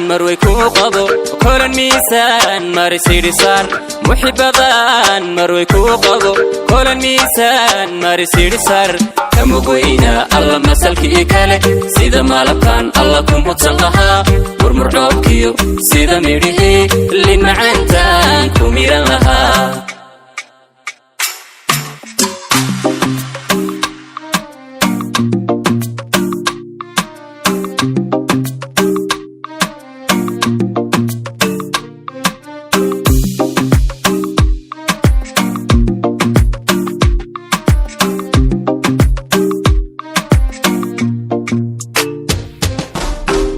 Marway kuu qabo kolan miisaan marisidhisaar, muxibadan marway kuu qabo kolan miisaan marisidhisaar. Kamugweyna alla masalkii kale, sida malabkan alla ku mudsan lahaa, murmurdhoobkiyo sida midhihii lin macaantaan ku miran lahaa.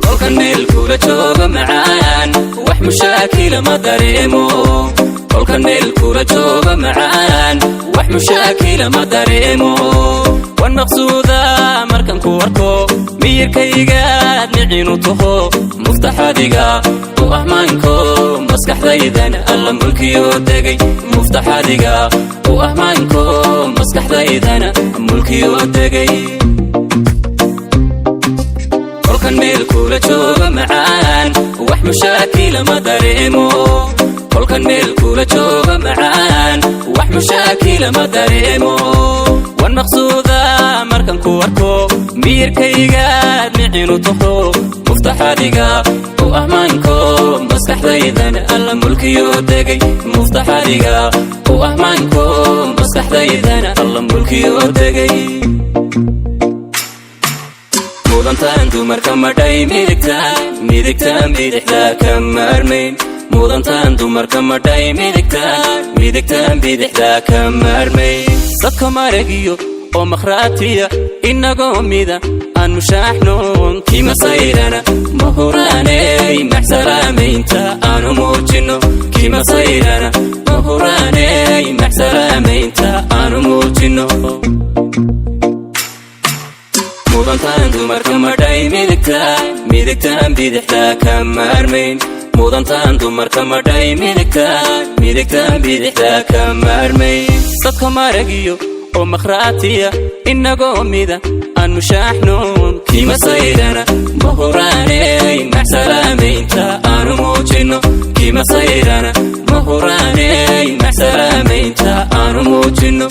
Kolkan meel kula jooga macaan, wax mushaakila ma dareemo. Kolkan meel kula jooga macaan, wax mushaakila ma dareemo. Wan maqsuuda markan ku arko, miyirkaygaad micinu taho, muftaxadiga u ahmaanko maskaxdaydan alla mulkiyo degay. Muftaxadiga u ahmaanko maskaxdaydana mulkiyo degay. Kolkan meel kula jooga macaan, wax mushaakila ma dareemo. Kolkan meel kula jooga macaan, wax mushaakila ma dareemo. Wan maqsuuda markan ku arko, miyirkaygaad micinu taho, muftaxadiga u ahmaanko maskaxdaydan alla mulkiyo degay. Muftaxadiga u ahmaanko maskaxdaydana alla mulkiyo degay. Mudantaan dumarka madhay midigta, midigtaan bidixda ka maarmayn. Mudantaan dumarka madhay midigta, midigtaan bidixda ka maarmayn. Dadka maragiyo oo makhraatiya, inagoo mida aan mushaaxnoon. Kimasayrana mahuraaney, maxsalaamaynta aanu muujino. Kimasayrana mahuraaney, maxsalaamaynta aanu muujino. Mudantaan dumarka madhay midigta, midigtaan bidixda ka maarmayn. Mudantaan dumarka madhay midigta, midigtaan bidixda ka maarmayn. Dadka maragiyo oo makhraatiya, inagoo mida aan mushaaxnoon. Kimasayrana mahuraaney, maxsalaamaynta aanu muujino. Kimasayrana mahuraaney, maxsalaamaynta aanu muujino.